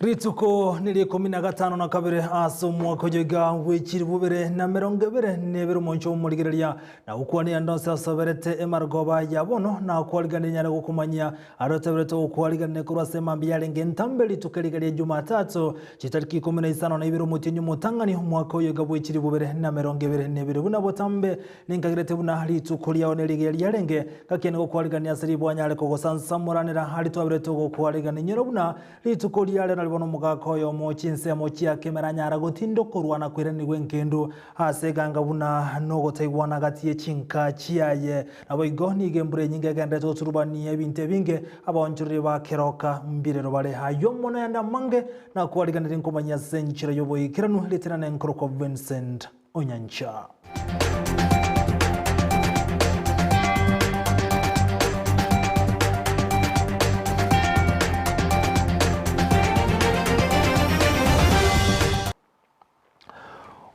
Rituko neria ikomi na gatano na kabere ase omwaka oyo iga bw'echilifu bibere na emerongo ebere na ebere omonche omorigereria na gokwania ande onsi asoberete emarogoba ya bono na kwariganire nyare gokomanyia are oteberete okwariganire korwa ase emambia yarenge entambe rituko eriga ria Jumatatu chitariki ikomi na isano na ibere omotienyi omotang'ani omwaka oyo iga bw'echilifu bibere na emerongo ebere na ebere buna botambe Ninkagerete buna rituko riao nerigiya riarenge, gaki nigokwarigania ase ribwa nyare kogosansamoranera aria twaberete ogokwarigania. Inyora buna rituko riare nari bono omogaka oyomo chinsemo chia kemera anyara gotinda okorwana koiranigwa engendu ase eganga buna nogotaigwana gati ye chinka chiaye. Naboigo nigo embura enyinge egenderete goturubania ebinto ebinge, abaonchoreria ba keroka mbirero bare. Ayio mono yande amange nakwariganirie nkomanyia ase enchera y'oboikeranu, ritina nenkorokwa Vincent Onyancha.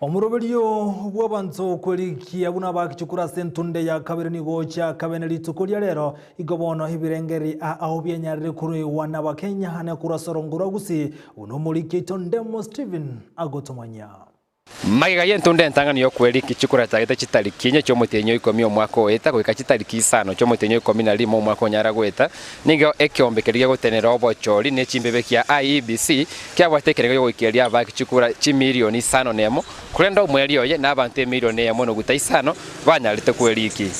Omoroberio bw'abanto kwerikia buna bakichukura ase entunde ya kabere nigo ocha kabe ne rituko ria rero. Igo bono ebirengeri ao bianyarire koruegwa n'Abakenya ane korwa ase orongo rwa Gusii buna omoriki oito Ndemo Stephen agotomanyia. Magega y'entunda entang'ani y'okweriki chikoratagete chitariki inye chi'omotienyi o ikomi omwaka oeta goika chitariki isano chi'omotienyi o ikomi na rimo omwaka onyara goeta, nigo ekeombe keria gegotenenera obochori ne chimbebe kia IEBC kiabwate ekerengo gi'ogoikeria abaaki chikura chimilioni isano nemo, korende omoerio oye nabanto emilioni eyemo noguta isano banyarete kweriki.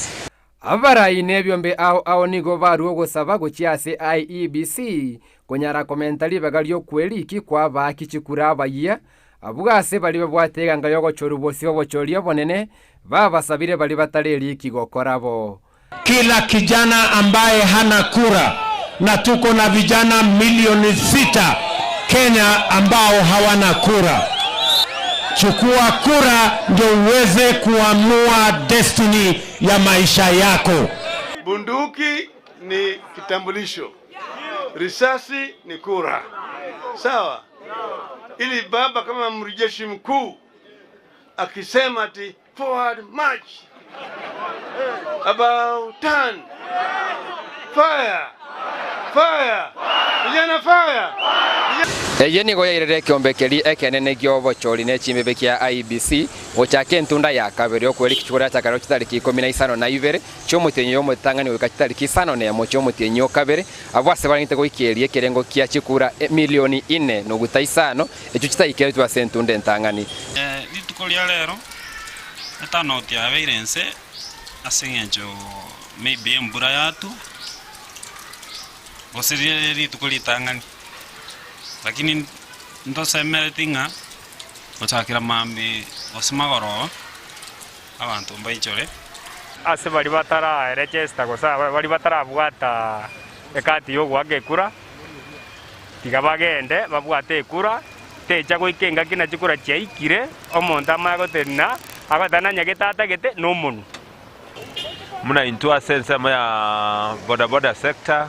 Abarai nebiombe ao ao nigo barua ogosaba gochia ase IEBC konyara komenta ribaga ri'okweriki kw'abaaki chikura abayia Abwo ase baria babwate eganga y'ogochorwa bosio obochori obonene, babasabire baria batari eriki gokora bo. Kila kijana ambaye hana kura na tuko na vijana milioni sita Kenya ambao hawana kura. Chukua kura ndio uweze kuamua destiny ya maisha yako. Bunduki ni kitambulisho, risasi ni kura. Sawa? Ili baba kama amri mkuu akisema ati forward march about turn fire fire vijana fire Eye nigo yairire ekeombe keria ekenene gi'obochori ne chimbebe kia IEBC gochaka entunda ya kabere y'okweriki chigorachakarero chitariki ikomi na isano na ibere chi'omotienyi oyomotang'ani goika chitariki isano nemo chi'omotienyi o kabere, abwo ase barengete goikeria ekerengo kia chikura emilioni ine noguta isano, echio chitaikeretwe ase entunda entang'ani. Rituko ria rero eturnout yabeire inse ase eng'encho maybe embura yatwa, gose rire rituko ritang'ani, lakini ntosemereti ng'a gochakera mambia gose magoroba. Abanto mbaichore. Ase baria bataraerechesta gose baria batarabwata ekati y'ogoaka ekura, tiga bagende babwate ekura, techa goika engaki na chikura chiaikire, omonto amanye gotenena, agoteba nanyagete atagete nomonwa. Buna intwe ase ensemo ya bodaboda sector,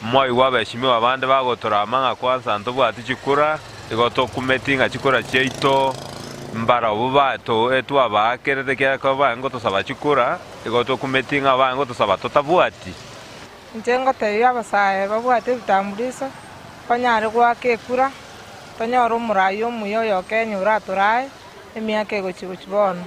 mwaigwa abeshimiwa abande bagotorama ng'a kwanza ntobwati chikura, igo tokumeti ng'a chikura chiaito mbarabwo bato etwabaakerete ekiagera ekero baye ngotosaba chikura, igo tokumeti ng'a baye ngotosaba totabwati. Inche ngotebia abasae babwate ebitambuliso, banyare goaka ekura, tonyore omorai omuya oyo o Kenya oratorae emiaka egochi gochia bono.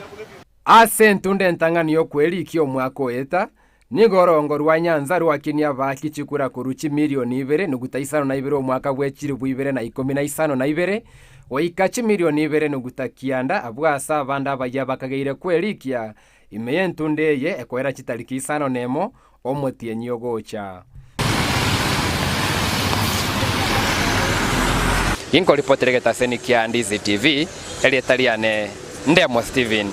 Ase entunda entang'ani y'okwerikia omwaka oeta, nigo orongo rwa Nyanza rwakinia abaaki chikura korwa chimilioni ibere nuguta isano na ibere omwaka bwe chilifu ibere na ikomi na isano na ibere, goika chimilioni ibere nuguta kianda abwo ase abande abayia bakageire kwerikia ime y'entunda eye ekoera chitariki isano nemo omotienyi ogocha. Inkoripotera egetaseni kia Ndizi TV, erieta riane Ndemo Steven.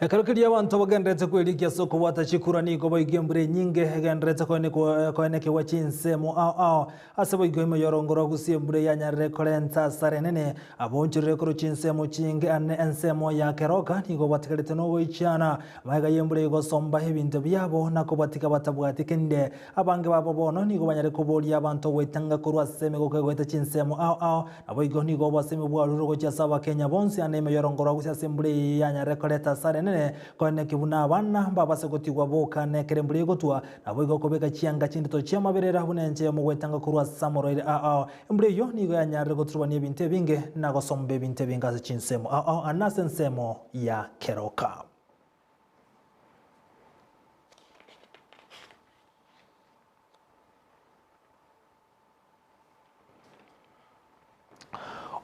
Ekero keria abanto bagenderete kwerikia ase okobwata chikura nigo boigo embura enyinge egenderete koenekigwa chinsemo ao ao. Ase boigo ime y'orongo rwa Gusii embura yanyarire korenta asara enene. Abonchorire korwa chinsemo chinge ane ensemo ya Keroka nigo batigarete nogoichana. Magega y'embura egosomba ebinto biabo na kobatiga batabwati kende. Abange babo bono nigo banyare koboria abanto goetanga korwa ase emegoko egoeta chinsemo ao ao. Naboigo nigo obosemi bwarurwe gochia ase Abakenya bonsi ane ime y'orongo rwa Gusii ase embura eye yanyarire koreta asara enene. enene koeneki buna abana mbabase gotigwa boka nekero embura egotwa, naboigo okobeka chianga chindito chi'amaberera buna enchera y'omogwetanga korwa ase amorwaire ao ao. Embura eyio nigo yanyarire goturubania ebinto ebinge na gosomba ebinto ebinge ase chinsemo ao ao ande ase ensemo ya keroka.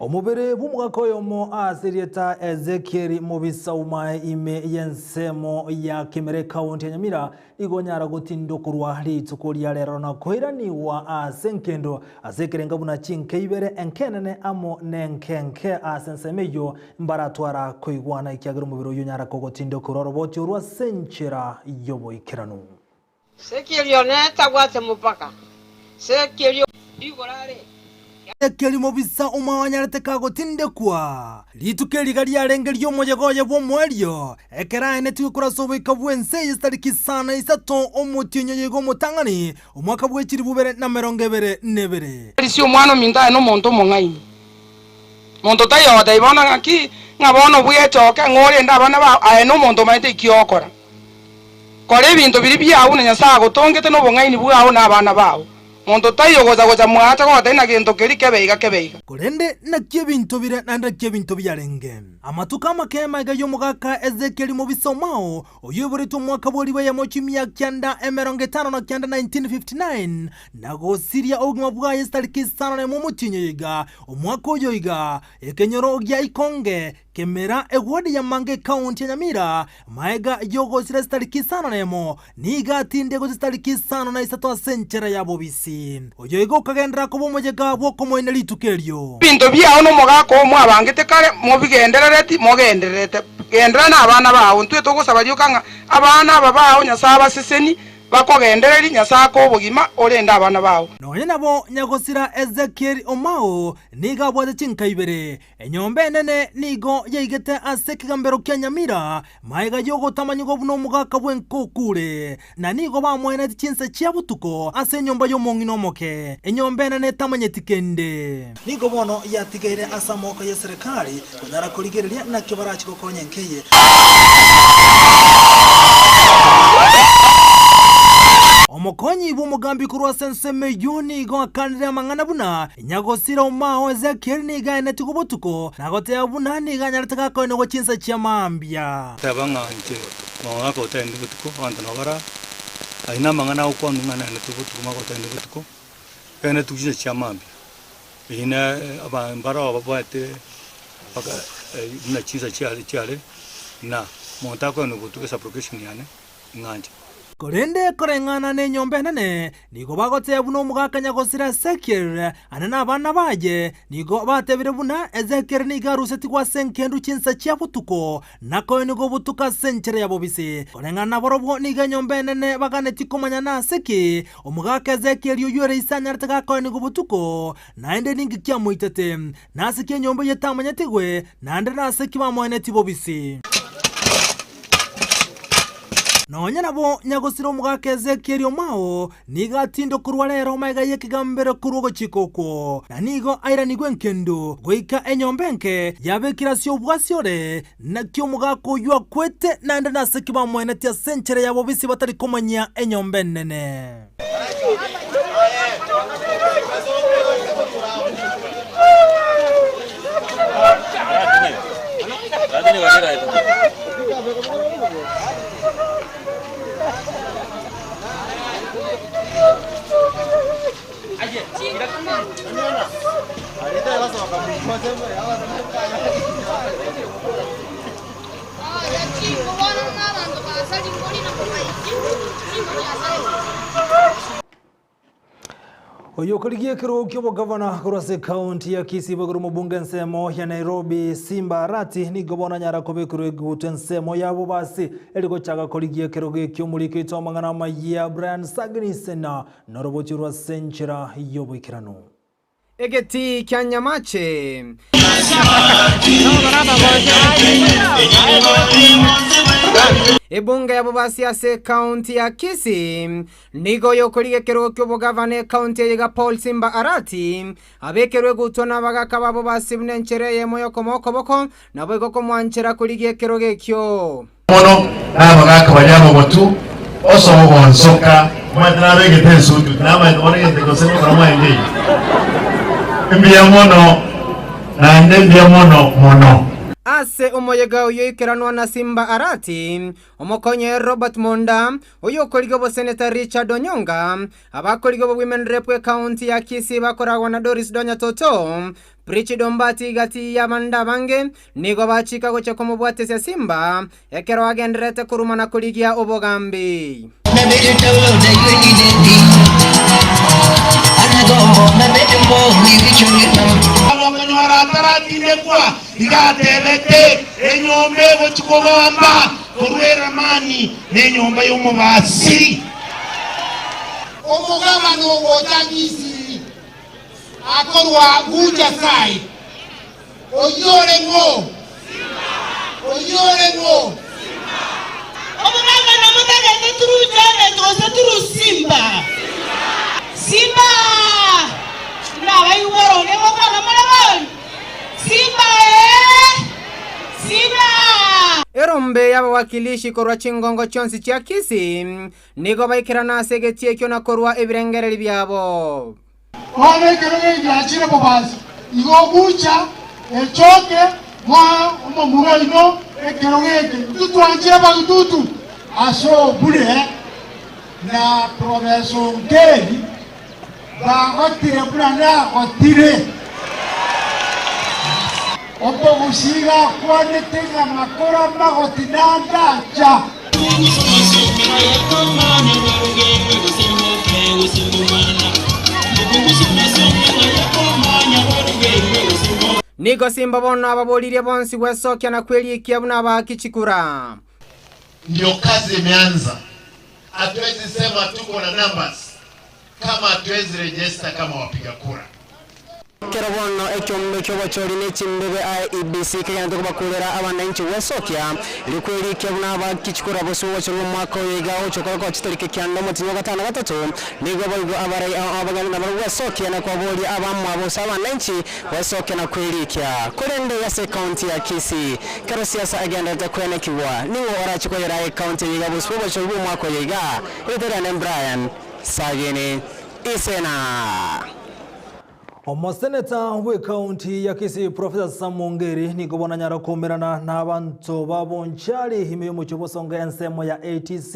Omobere bw'omogaka oyomo ase erieta Ezekiel Mobisa Umae ime y'ensemo ya Kemera ekaunti ya Nyamira nigo onyara gotindokorwa rituko ria rero na koiranigwa ase enkendo ase ekerenga buna chinke ibere enkenene amo nenkenke ase ensemo eyio mbaratwara koigwana ekiagera omobere oyio onyara kogotindokorwa oroboti orwo ase enchera y'oboikeranu. Sekerio netabwate mopaka, Sekerio igoro are. Ezekieli mobisa omwawanyarete kagotindekwa. Rituko eriga riarenge ri'omoyega oye bw'omoerio, ekero aenetigwe korwa ase oboika bw'ense eye chitariki isano na isato omotienyi oyo iga omotang'ani, omwaka bwe chilifu ibere na emerongo ebere na ebere. Risia omwana ominto aye nomonto omong'aini. Monto taiyo ogotebia bono ng'aki, ng'a bono bwechoke ng'a orende abana bao, aye nomonto omanyete eki ogokora. Kora ebinto biria biao buna Nyasae agotongete nobong'aini bwao na abana bao. Monto taiyo ogocha gocha mwaacha gogotebia ng'a gento keria kebe iga kebe iga. Korende naki ebinto bire naende naki ebinto biarenge. Amatuko amake magega y'omogaka Ezekieli mobisa omao, oyoiboretwe omwaka bw'eribu eyemo chimia kianda 59 1959, na gosiria obogima bwaye chitariki isano nemo omotienyi oyo iga, omwaka oyo iga, ekenyoro gia Ikonge, Kemera, eward ya Manga ekaunti ya Nyamira, maega y'ogosira chitariki isano nemo, nigo atinde gochia chitariki isano na isato ase enchera ya bobisi. Oyo igo okagenderera koba omoyega bw'okomoina rituko erio. Ebinto biao nomogaka oo mwabangete kare, mobigenderereti, mogendererete. Genderera nabana bao. Intwe togosaba rioka ng'a abana aba bao Nyasae abaseseni, bakogendererie, Nyasae akoe obogima, orende abana bao. Nonya nabo nyagosira Ezekiel Omao nigo abwate chinka ibere, Enyomba enene nigo yaigete ase ekegambero kia Nyamira, magega y'ogotamanyigwa buna omogaka bw'enkokure, na nigo bamoenetie chinsa chia botuko ase enyomba y'omong'ina omoke, enyomba enene etamanyeti kende. Nigo bono yatigaire ase amaboko y'eserekari konyara korigereria naki barache gokonya enka eye. Omokonyi bw'omogambi korwa ase ensemo eyio nigo akanire amang'ana buna Nyagosira omao Ezekieli nigo aenetigwe botuko, na goteba buna nigo anyarete gakoenigwa chinsa chia mambia. Teba ng'a inche omogaka otaenetie botuko, abanto nabo bara aye namang'ana agokwanwa ng'a naenetigwe botuko, omogaka otaenetie botuko, enetigwe chinsa chia mambia. Eyio ne aba mbaroo babwate mpaka buna chinsa chiare chiare na monto akoenigwa botuko esupplication yane. ng'anche. Korende koreng'ana nenyomba enene, nigo bagoteba buna omogaka nyagosira Ezekiel ane nabana baye, nigo batebire buna Ezekiel nigo arusetigwe ase engendu chinsa chia botuko, na koenigwa obotuko ase enchera ya bobisi. Koreng'ana naborobwo nigo enyomba enene baganetie komanya nase ki omogaka Ezekiel oyio ere ise anyarete gakoenigwa botuko, naende ninki kiamoitete, nase ki enyomba eyio etamanyetigwe, naende nase ki bamoenetie bobisi. Nonya nabo nyagosira omogaka Ezekieli omwao nigo atinde korwa rero magega y'ekegambero korwa ogochika okwo, na nigo airanigwe engendu goika enyomba enke yabekire ase obwasi ore. Naki omogaka oyio akwete, naende nase ki bamoenetie ase enchera ya bobisi batari komanyia enyomba enene? Oyio okorigia ekerogo ki'obogavana korwa ase ekaunti ya Kisii boigo omobunge ensemo ya Nairobi Simba Arati nigo bono anyara kobekerwa egutu ensemo ya bobasi eri gochaka korigia ekerogo ekio omoriki oito amang'ana amayia Brian Sagini Sena noroboti orwa ase enchera y'oboikeranu. Egetii kia Nyamache. Ebunge ya Bobasi ase ekaunti ya Kisii nigo yokorigia ekerogo ki'obogavana ekaunti eye iga Paul Simba Arati abekerwe egutwa nabagaka ba Bobasi buna enchera eyemo yokomoa okoboko naboigo komwanchera korigia ekerogo ekio. Mono nabagaaka baria abagotu, osogonsoka, omanyete nabegete esuti, tinamanyete bono egento gose ngokora mwaye nkeiyo. Mbuya mono, naende mbuya mono mono. Ase omoyega oyio oikeranwa na Simba Arati, omokonye Robert Monda, oyokorigia oboseneta Richard Onyonga, abakorigia obowomen rep ekaunti ya Kisii bakoragwa na Doris Donya Toto, Preach Dombati gati y'abande abange nigo bachika gochia komobwatesia Simba ekero agendererete koruma na korigia obogambi. Abokonyora ataratindekwa, iga atebete, Enyomba egochia kogamba korwa eramani nenyomba y'omobasi. Omogabane ogocha Misiri akorwa Gujasai, oyio ore ng'o? Oyio ore ng'o? Omogabane omotagete Turujanet gose Turusimba? Simba! Nabaigwa boronge ngokwana more bori? Simba ee! Simba! Erombe y'abawakilishi korwa chingongo chionsi chia Kisii Nigo baikerana ase egetii ekio na korua ebirengererio biabo. Bono ekero gegiachire bobasi, igo ogucha echoke moe omomura oino ekero geke. Intwe twanchire abagututu ase obure na Professor Ongeri bagotire buna nagotire. Omogusii iga akwanete ng'a makoro amagoti nandacha. Nigo Simba bono ababoririe bonsi gwesokia na kwerikia buna abaaki chikura. Ndio kazi imeanza. Hatuwezi sema tuko na numbers kama hatuwezi register kama wapiga kura. Ekero bono ekiombe ki'obochori ne chimbebe IEBC kegenderete kobakurera abananchi gwesokia, rikwerikia buna abaaki chikura bosio obochori bw'omwaka oyo iga ogochia korokwa chitariki kianda omotienyi o gatano na gatato, nigo boigo abarai ao abageni nabarabwo gwesokia na kobaboria abamwabo gose abananchi gwesokia na kwerikia. Korende ase ekaunti ya Kisii, kero siasa egenderete kwenekigwa, ning'o orache koyera ekaunti eye iga bosio bw'obochori bw'omwaka oyo iga? Erieta riane Brian Sagini Isena. Omoseneta bw'ekaunti ya Kisii Professor Sam Ongeri nigo bono anyare koumerana n'abanto ba Bonchari ime y'omochie o Bosongo ensemo ya ATC.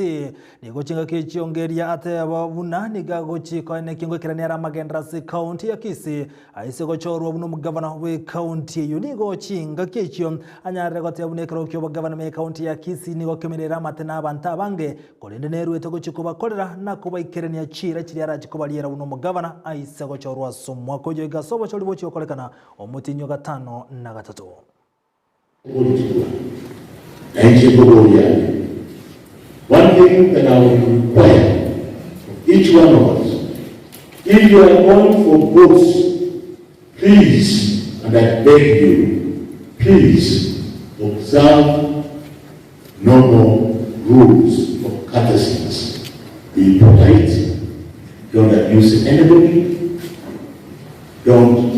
Nigo chingaki echi Ongeri ateba buna nigo agochi koenekia ngoikerania are amagenderero ase ekaunti ya Kisii aise gochorwa buna omogavana bw'ekaunti eyio. Nigo chingaki echio anyarire goteba buna ekerogo ki'obogavana ime y'ekaunti ya Kisii nigo kemerere amate n'abanto abange Korende neruete gochia kobakorera na kobaikerania chiira chiria arache kobariera buna omogavana aise gochorwa ase omwaka oyo iga ase obochori bochia gokorekana omotienyi o gatano na gatato. Oborikigwa, na inche nkoboria ande. One thing that I will require of each one of us, if you are going for votes, please, and I beg you, please observe normal rules of courtesies. Be polite, don't abuse anybody, don't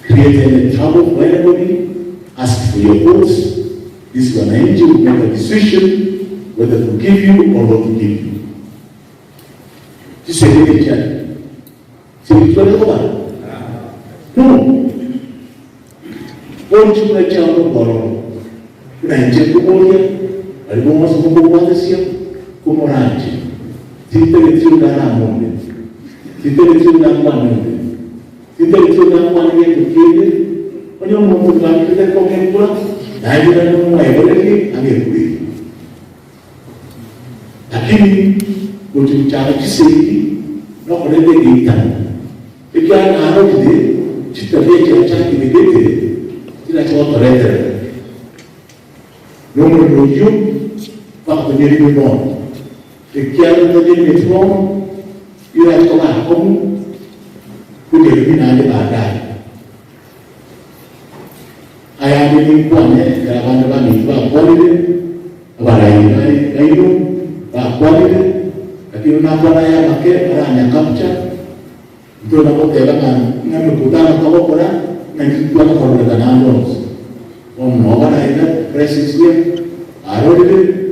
create any trouble for anybody, ask for your votes. This wananchi will make a decision whether to give you or not to give you. Chisegete chiane chiri koba no Bono chikura chiao nobororo, buna inche nkoboria, baria bonsi mokobwatesia, komoranche, tintageti onde arame onde, tintageti onde akwane onde, tintageti onde akwane gento kende, onye omonto bwangete kong'ekura, naende naende momoebererie ang'ekurerie. Lakini gochia gochaka chisegi nokoreta egeitano, ekiagera narorire chitabia chiachakire gete chirache gotoretera, na omoremo oyio mpaka tonyerime bono, ekiagera totanyeremeti bono, irache koba akong'u konyeremia naende baadaye. Ayande ninkwane ekero abande baminto bakwanire, abarai baino bakwanire, lakini nakwane aya amake baranyakapcha, ntona goteba ng'a ng'a emekutano togokora ng'a intwe twana kororekana ande onsi. Bono noo baraiga crisis ria. Arorire.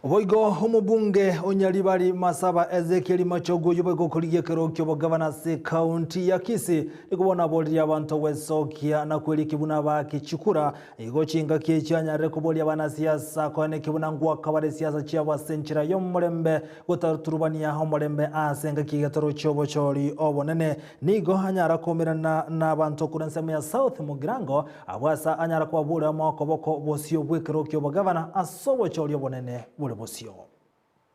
Boigo omobunge o Nyaribari Masaba Ezekiel Machogu oyio boigo okorigia ekero ki'obogavana ase ekaunti ya Kisii nigo bono aboririe abanto gwesokia na kweriki buna abaaki chikura igo chingaki echio anyarire koboria abanasiasa koeneki buna ngwaka bare siasa chiabo ase enchera y'omorembe gotaturubania omorembe ase engaki y'egetoro chi'obochori obonene nigo anyara koumerana n'abanto korwa ensemo ya South Mugirango Abwo ase anyara kobaboria amo okoboko bosio bw'ekero ki'obogavana ase obochori obonene bore bosio.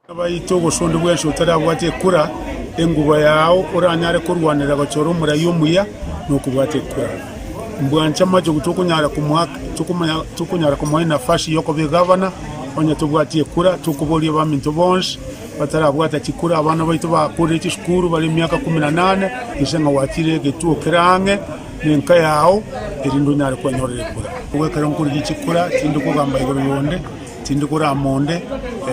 Abaito gose onde bwensi otarabwate ekura, enguba yao oranyare korwanera gochora omorai omuya nokobwata ekura. Mbwanche amachogu tokonyara komoa tokomanya tokonyara komoa enafasi yokoba egavana onye tobwati ekura, tokoboria abaminto bonsi batarabwata chikura abana baito bakorire chisukuru bare emiaka kumi na nane, gose ng'a gwachire egetuo kere ang'e. Nenka yao, erinde onyare kwenyorera ekura. Nigo ekero nkorigia chikura, tindi kogamba igoro y'onde, tindi korama onde,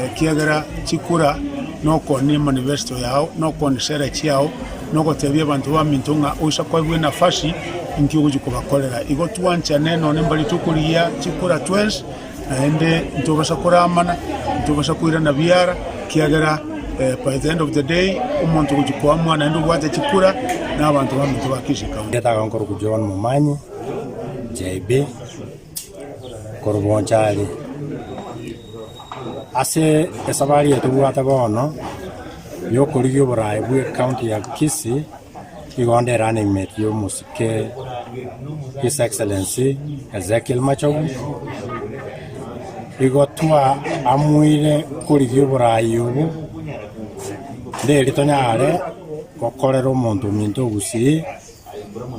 ekiagera chikura nokoonia emanifesto yao, nokoonia sera chiao, nogotebia abanto baminto ng'a oisa koegwa enafasi, inki ogochia kobakorera. Igo twanchane nonye mbaria tokorigia chikura twensi, naende ntobasa koramana, ntobasa koirana biara, ekiagera by the end of the day, omonto ogochia koamua naende obwate chikura, na abanto baminto ba Kisii County. Ndetaga nkorokwa John Momanyi, JB, korwa Bonchari. Ase esabari eye tobwate bono, ya okorigia oboraai bwa ecounty ya Kisii, igo nde running mate ya omosike His Excellency Ezekiel Machogu, igo twaamuire korigia oboraai obo, nderi tonyare gokorera omonto ominto ogusii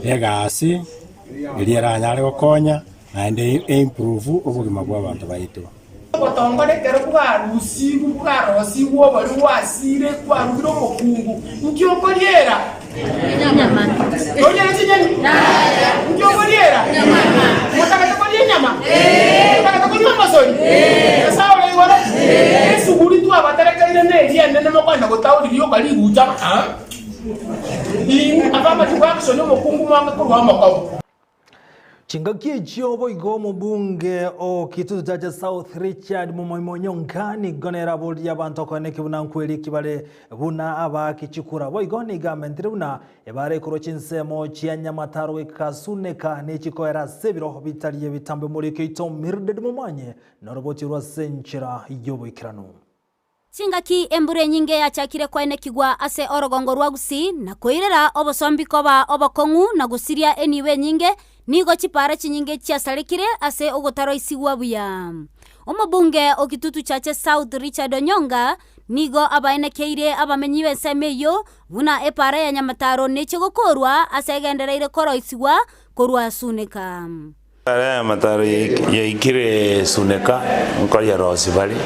egasi eria eranyare gokonya naende eimprove obogima bwa abanto baito. Obotongore ekero bwarusigwe bwarosigwe obori gwasire kwarugire omokungu, nki okoriera? Toriere chinyeni? Nki okoriera? Motagete koria enyama? Motagete koria omosori? Nyasae ore igoro, esuguri twabaterekeire neria enene mokoenda gotaori rioka rigucha aa. Inwe abamachiko a Akisoni omokungu mwange korwa omokobo. Chingaki echio boigo omobunge o Kitutu Chache South Richard Momoima Onyonka nigo nere aboririe abanto okoeneki buna nkweri bare buna abaaki chikura. Boigo nigo amentire buna ebara ekorwa chinsemo chia Nyamataro goika Suneka nechikoera ase ebiro bitari ebitambe Omoriki oito Mildred Momanye noroboti orwo ase enchera y'oboikeranu. Chingaki embura enyinge yachakire koenekigwa ase orogongo rwa Gusii na koirera obosombi koba obokong'u na gosiria enibo enyinge, nigo chipaara chinyinge chiasarekire ase ogotaroisigwa buya. Omobunge o Kitutu Chache South Richard Onyonga nigo abaenekeire abamenyi b'ensemo eyio buna epaara ya Nyamataro neche gokoorwa ase egendereire koroisigwa korwa Suneka. Ere amataro yaikire Suneka nkoyerosia bare.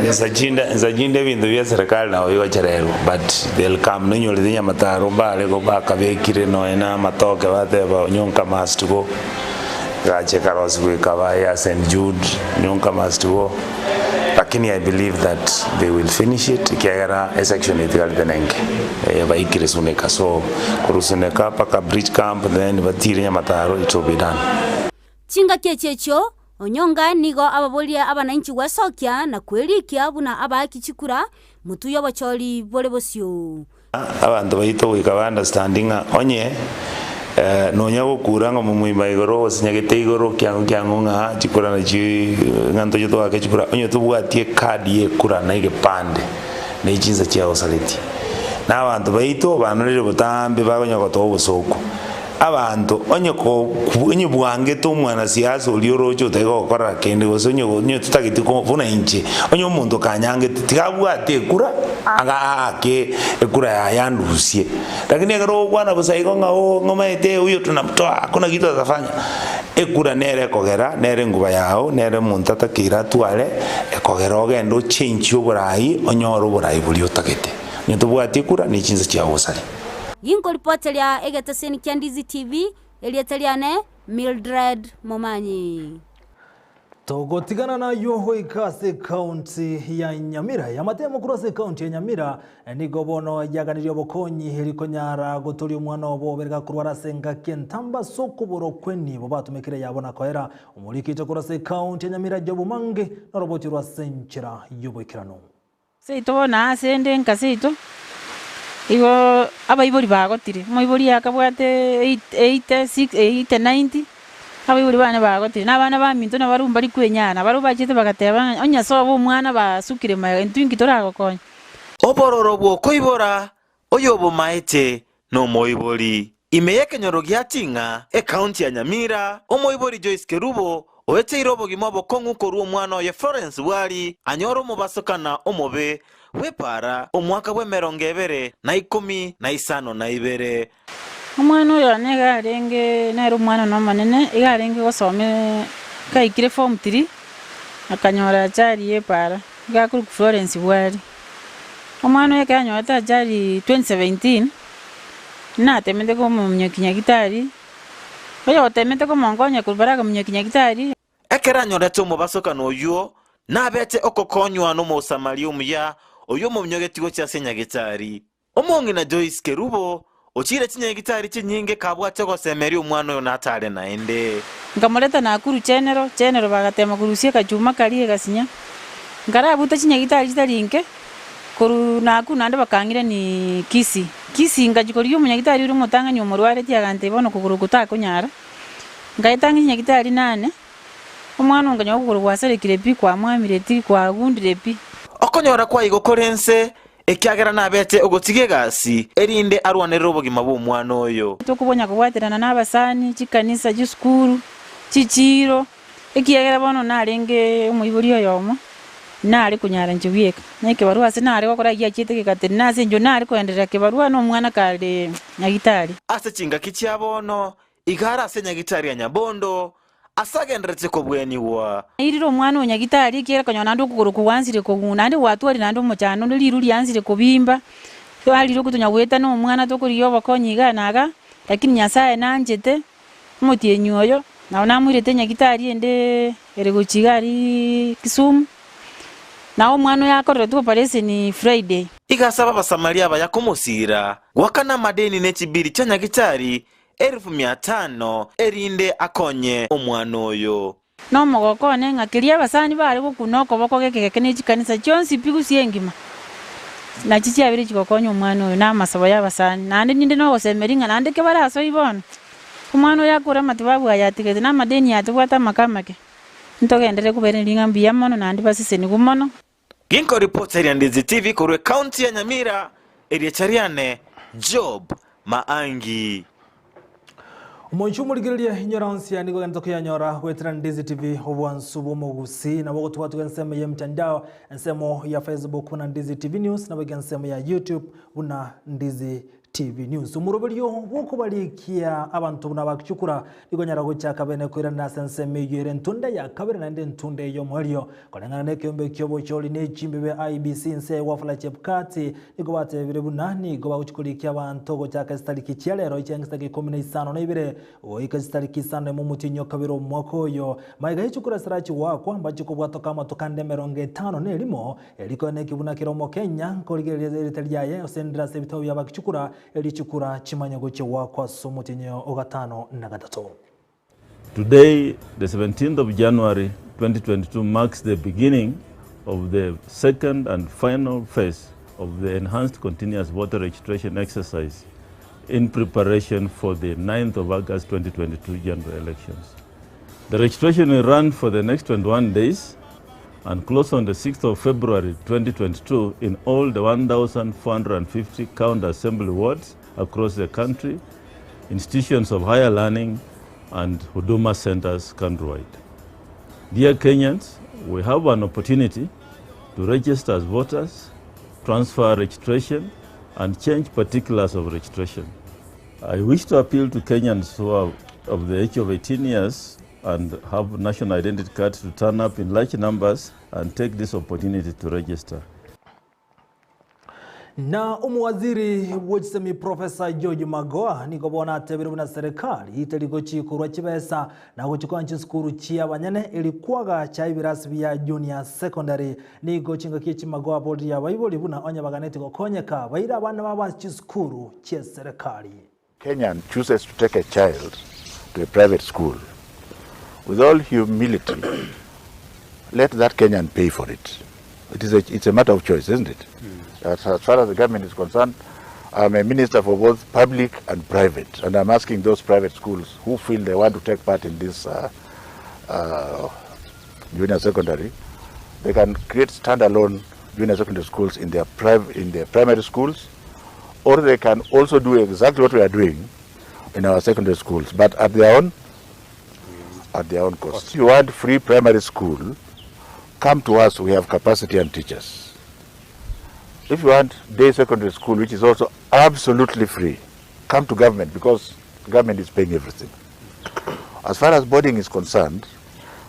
Nsa chinde nsa chinde ebinto bia serikali nabo bigochererwa but they'll come nonyorete nyamataro mbare go bakabekire nonya na amatoke bateba Onyonka must go egacha ekarosiwa ekaba ya St Jude Onyonka must go lakini I believe that they will finish it ekiagera esection etigarete nenke. Baikire Suneka so korwa Suneka mpaka Bridge Camp then batiire Nyamataro it will be done. Chingaki echi echio, Onyonga nigo ababorie abanainchi gwesokia na kwerikia buna abaaki chikura, motuye obochori bore bosio. Abanto baito goika ba understand ng'a onye nonya gokura ng'a omomoima igoro osinyagete igoro kiango kiango ng'a chikura nachio ng'a ntoche toake chikura onye tobwati ecard ya ekura na egepande. ne chinsa chiagosaretie. Na abanto baito banorire botambe bakonya gotoa obosooku. Abanto, onye ko onye bwangete omwanasiasa oria oroche otari gokorera kende gose onye onye totageti ko buna inche, onye omonto kanyangete tiga abwate ekura aga aake ekura yaye andusie. Lakini ekero ogokwana bosa igo ng'a ooh ng'omaete huyo tunamtoa hakuna kitu atafanya, Ekura nere ekogera, nere enguba yao, nere omonto atakeire atware, ekogera ogende ochenchie oborai, onyore oborai boria otagete. Onye tobwati ekura, ne chinsa chiao gosari. Ginkoripoteria egeteseni kia Ndizi TV, erieta riane Mildred Momanyi. Togotigana nayio goika ase ekaunti ya Nyamira. Amatemo korwa ase ekaunti ya Nyamira nigo bono yaganirie obokonyi eri konyara gotoria omwana obo obere gakorwara ase engaki entambe ase okobora okw'enibo batumekire yabo na koera omorikito korwa ase ekaunti ya Nyamira Job Mange noroboti rwa ase enchera y'oboikeranu. Seito bono aase ende nka seito, igo abaibori bagotire, omoibori akabwate eight eighty six eighty ninety, abaibori bane bagotire, na abana baminto nabarobwo mbari kwenyara, nabarobwo bachete bagateba ng'a onye sobo omwana basukire magega intwe inki toragokonya. Obororo bw'okoibora oyobomaete nomoibori. Ime y'ekenyoro gia Ting'a, ekaunti ya Nyamira, omoibori Joyce Kerubo oeteire obogima obokong'u korwa omwana oye Florence Bwari anyore omobasokana omobe bw'epaara omwaka bw'emerongo ebere na ikomi na isano na ibere. Omwana oyo one iga arenge nere omwana one omonene, iga arenge gosoma gaikire form three, akanyora ajali y'epaara, iga akorokwa Florence Bwari. Omwana oyo ekero anyorete ajali 2017, natemete komominyokia nyagitari, oyotemete komonkonya korwa baria akaminyokia nyagitari. Ekero anyorete omobasokano oyio, nabete okokonywa n'Omosamaria omuya, oyio omominyogetie gochia ase nyagitari. Omong'ina Joyce Kerubo, ochiire chinyagitari chinyinge kabwate ogosemeria omwana oyo natare naende. Nkamoreta Nakuru General, General bagatema korusia akachuma karia egasinya. Nkarabuta chinyagitari chitari inke, korwa Nakuru naende bakang'irania Kisii. Kisii ngachia korigia omonyagitari oria omotang'ani omorwareti agantebia bono okogoro oko takonyara. Nkaetang'ania chinyagitari nane, omwana onkanyora okogoro gwasarekire pi, kwamwamire ti, kwagundire pi. Okonyora kwaigo kore nse Ekiagera nabete ogotiga egasi, erinde arwanerere obogima bw'omwana oyo. Tokobonya kobwaterana nabasani, chikanisa, chisukuru, chichiiro, ekiagera bono narenge omoibori oyomo, nare konyara inche bweka. Na ekebarua ase nare gokora ayio achiete gegatenena ase inche nare koenderera kebarua na omwana kare nyagitari. Ase chingaki chia bono, Iga are ase nyagitari ya Nyabondo, ase agendererete kobwenigwa. Nairire omwana o nyagitari, ekiagera konyora naende okogoro kogwansire kogunda, naende gwatwarire naende omochando onde riru riansire kobimba, twarire okotonya goeta na omwana tokorigia obokonyi iga na iga, lakini Nyasaye nanchete, omotienyi oyo, nabo namoirete nyagitari ende ere gochia iga aria Kisumu, nabo omwana oyo akoreretwe operation Friday. Iga asaba Abasamaria abaya komosiira, goakana amadeni ne chibiri chia nyagitari Elifu mia tano, erinde akonye omwana oyo. Nomogoko one ng'a keria abasani baare gokuna okoboko geke geke ne chikanisa chionsi pi gusii engima, nachi chiabeire chigokonya omwana oyo na amasabo y'abasani. Naende ninde nogosemeria ng'a naende kebare ase oyio bono, omwana oyo akore amatibabu aya atigete na amadeni aya tobwate amake amake, ntogenderere kobairaneria ng'a mbuya mono naende basesenigwe mono. Ginkoripotera Ndizi TV korwa ekaunti ya Nyamira, erieta riane Job Maangi. Omonche omorigereria inyora onsi nigo ogento koyanyora goetera Ndizi TV obwansu bw'omogusi nabo ogotwatuka ensemo ya mtandao ensemo ya Facebook buna Ndizi TV News nabo iga ensemo ya YouTube buna Ndizi TV News. Omoroberio bw'okobarikia abanto buna abakichukura nigo onyara gochaka bene koiranera ase ensemo eyio ere entunda ya kabere naende entunda ey'omoerio. Koreng'ana nekeombe ki'obochori ne chimbibe IEBC inse ya Wafula Chebukati nigo batebire buna nigo bagochia korikia abanto gochaka chitariki chia rero chiange chitariki ikomi na isano na ibere goika chitariki isano na emo omotienyi o kabere omwaka oyo. Magega ye chikura chitarachi goakwa mbachie kobwatoka amatuko ande emerongo etano na erimo Eriko nekebuna kera Omokenya nkorigereria erieta riaye osendire ase ebitabo bi'abakichukura, erio chikura chimanye gochia goakwa ase omotienyi o gatano na gatato. Today, the 17th of January 2022 marks the beginning of the second and final phase of the enhanced continuous voter registration exercise in preparation for the 9th of August 2022 general elections. The registration will run for the next 21 days and close on the 6th of February 2022 in all the 1,450 county assembly wards across the country, institutions of higher learning and Huduma centers countrywide. Dear Kenyans, we have an opportunity to register as voters, transfer registration, and change particulars of registration. I wish to appeal to Kenyans who are of the age of 18 years and have national identity cards to turn up in large numbers and take this opportunity to register. Na omowaziri bw'echisemi Professor George Magoha nigo bono atebire buna serikali teri gochikorwa chibesa na gochikonya chisukuru chia abanyene eri kwagacha ebirasi bia junior secondary. Nigo chingaki echi Magoha aboririe abaibori buna onye baganeti gokonyeka baire abana babo ase chisukuru chi'eserekari. Kenyan chooses to take a child to a private school, with all humility, let that Kenyan pay for it. It is a, it's a matter of choice, isn't it? As, as far as the government is concerned, I'm a minister for both public and private, and I'm asking those private schools who feel they want to take part in this uh, uh, junior secondary, they can create standalone junior secondary schools in their, priv- in their primary schools, or they can also do exactly what we are doing in our secondary schools, but at their own at their own cost. If you want free primary school, come to us, we have capacity and teachers. If you want day secondary school, which is also absolutely free, come to government because government is paying everything. As far as boarding is concerned,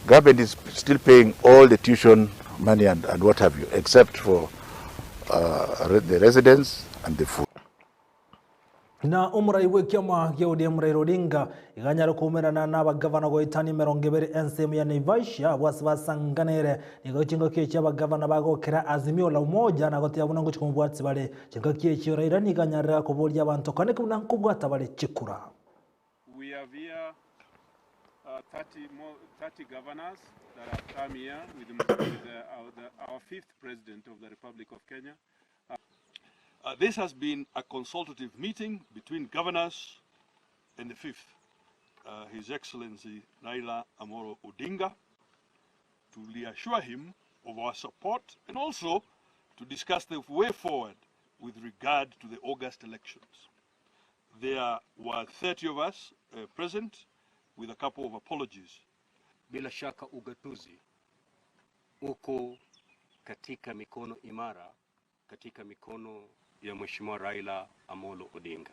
government is still paying all the tuition money and, and what have you, except for uh, the residents and the food. Na omorai bw'ekiama gia ODM Raila Odinga iga anyare koumerana na abagavana goetania emerongo ebere ensemo ya Naivasha abwo ase basanganere. Nigo chingaki echi abagavana bagokera Azimio la Umoja na goteba buna ngochia komobwatisia bare. Chingaki echio Raila nigo anyarire koboria abanto kane buna nkobwata bare chikura. We have here uh, 30, more, 30 governors that have come here with, with uh, our, the, our fifth president of the Republic of Kenya. Uh, this has been a consultative meeting between governors and the fifth, uh, His Excellency Raila Amolo Odinga, to reassure him of our support and also to discuss the way forward with regard to the August elections. There were 30 of us uh, present with a couple of apologies. Bila shaka ugatuzi uko katika mikono imara, katika mikono ya Mheshimiwa Raila Amolo Odinga.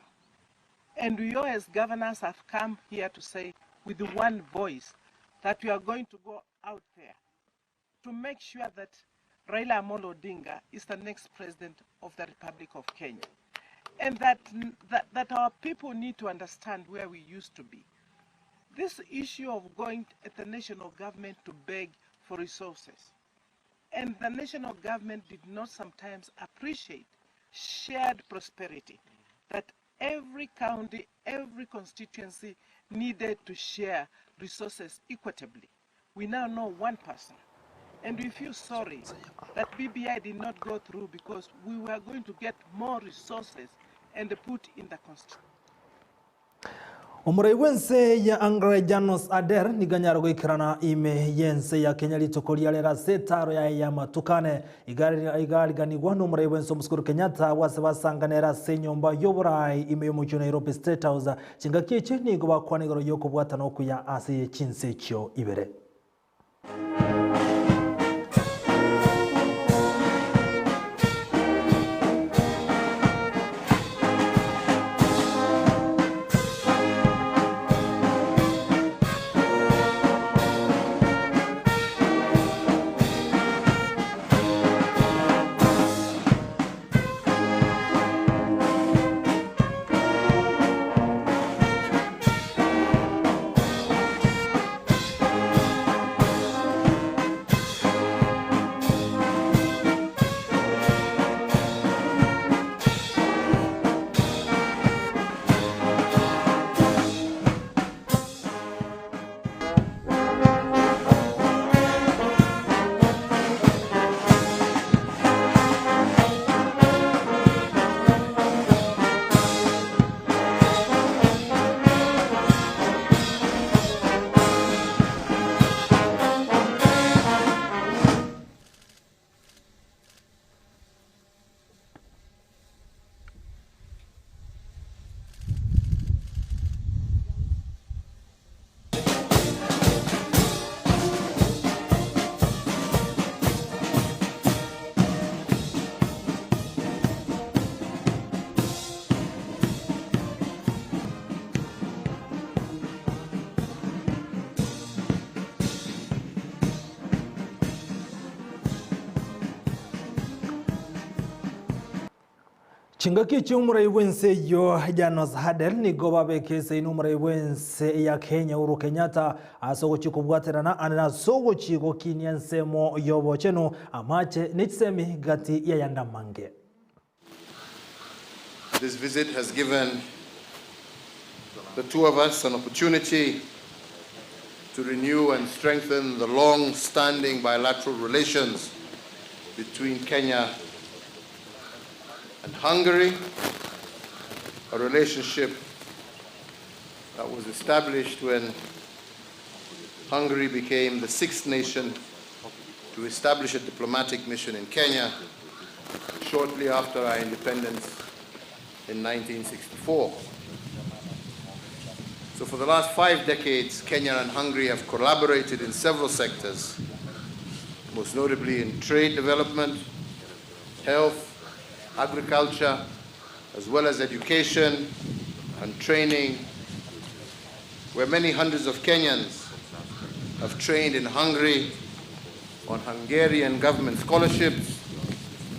And we all as governors have come here to say with one voice that we are going to go out there to make sure that Raila Amolo Odinga is the next president of the Republic of Kenya. And that, that, that our people need to understand where we used to be. This issue of going at the national government to beg for resources, and the national government did not sometimes appreciate shared prosperity, that every county, every constituency needed to share resources equitably. We now know one person. And we feel sorry that BBI did not go through because we were going to get more resources and put in the constitution. Omorai bw'ense ya Angre Janos Ader nigo anyare goikerana ime y'ense ya Kenya rituko ria rero ase etaro yaye ya matukane. Iga ariganigwa na omorai bw'ense Omosikuru Kenyatta abwo ase basanganere ase enyomba y'oborai ime y'omochie o Nairobi State House. Chingaki echi nigo bakwana igoro y'okobwatana okuya ase chinse echio ibere. Chingaki chi'omorai bw'ense eyio Janos Hadel nigo babeka eseini omorai bw'ense ya Kenya Uhuru Kenyatta ase ogochia kobwaterana ande nase ogochia gokinia ensemo y'obochenu, amache ne chisemi gati y'ayande amange. This visit has given the two of us an opportunity to renew and strengthen the long-standing bilateral relations between Kenya and Hungary, a relationship that was established when Hungary became the sixth nation to establish a diplomatic mission in Kenya shortly after our independence in 1964. So for the last five decades, Kenya and Hungary have collaborated in several sectors, most notably in trade development, health, agriculture, as well as education and training, where many hundreds of Kenyans have trained in Hungary on Hungarian government scholarships,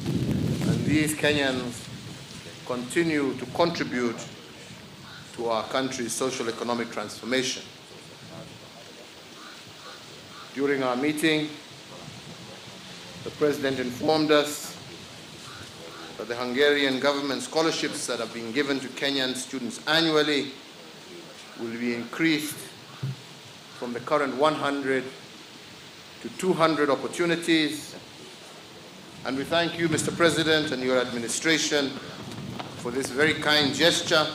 and these Kenyans continue to contribute to our country's social economic transformation. During our meeting, the President informed us that the Hungarian government scholarships that have been given to Kenyan students annually will be increased from the current 100 to 200 opportunities. And we thank you, Mr. President, and your administration for this very kind gesture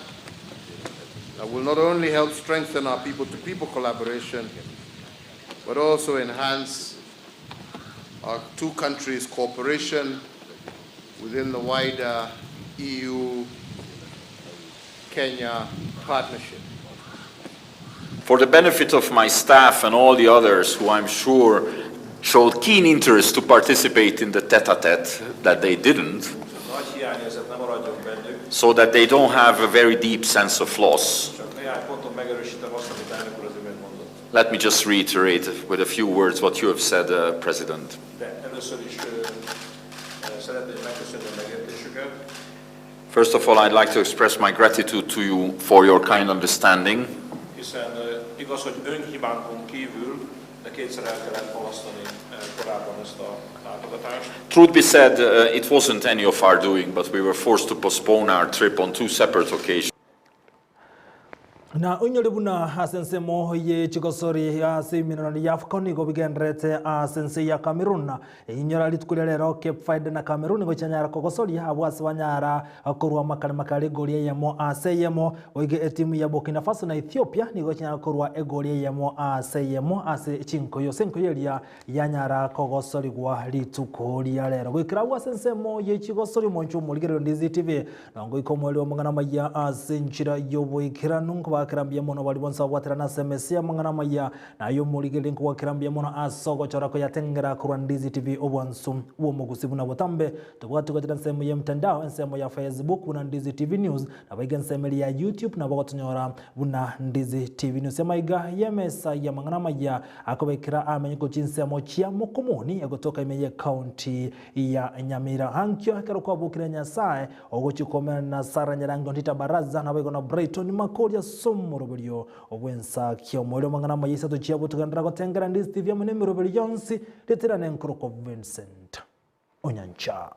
that will not only help strengthen our people-to-people collaboration, but also enhance our two countries' cooperation within the wider EU-Kenya partnership. For the benefit of my staff and all the others who I'm sure showed keen interest to participate in the tete-a-tete that they didn't, Nagy hiányérzet ne maradjon bennük, so that they don't have a very deep sense of loss. csak néhány ponton megerősítem azt, amit elnök úr az imént mondott. Let me just reiterate with a few words what you have said, President. De először is ö, ö, szeretném megköszönni a megértésüket. First of all, I'd like to express my gratitude to you for your kind understanding. Hiszen ö, igaz, hogy önhibánkon kívül, de kétszer el kellett halasztani ö, korábban ezt a látogatást. Truth be said, it wasn't any of our doing, but we were forced to postpone our trip on two separate occasions. Na oinyore buna ase ensemo ye chigosori ase eminonani ya AFCON nigo bigendererete ase ense ya Cameroon. Inyora rituko ria rero Cape Verde na Cameroon nigo chianyara kogosoria abwo ase banyara korwa makare makare egori eyemo ase eyemo. Boigo etimu ya Burkina Faso na Ethiopia nigo chianyara korwa egori eyemo ase eyemo ase chinkoyo ase enkoyo eria yanyara kogosorigwa rituko ria rero. Goikera abwo ase ensemo ye chigosori omonche omorigererio Ndizi TV Nongoika omoerio w'amang'ana amaya ase enchera y'oboikeranu, nkobakera mbuya mono baria bonsi babwaterana ase emesa y'amang'ana amaya, na aye omorigereria nkogwakera mbuya mono ase ogochora koyatengera korwa Ndizi TV obwansu bw'omogusi buna botambe. Tobwati gochera ensemo y'emtandao, ensemo ya Facebook buna Ndizi TV News, naboigo ensemo eria ya YouTube nabo ogotonyora buna Ndizi TV News. Amaiga y'emesa y'amang'ana amaya akobekera amenye gochia chinsemo chia Mokomoni egotoka ime y'ecounty ya Nyamira. Ankio ekero kwabokire Nyasae, ogochia komenana na Sarah Nyarangi Ontita Baraza, naboigo na Brighton Makori ase omoroberio bw'ensakia. Omoerio amang'ana amaya isato chiabo togenderera gotengera Ndizi TV amo nemeroberio yonsi, riaterana enkorokwa Vincent Onyancha.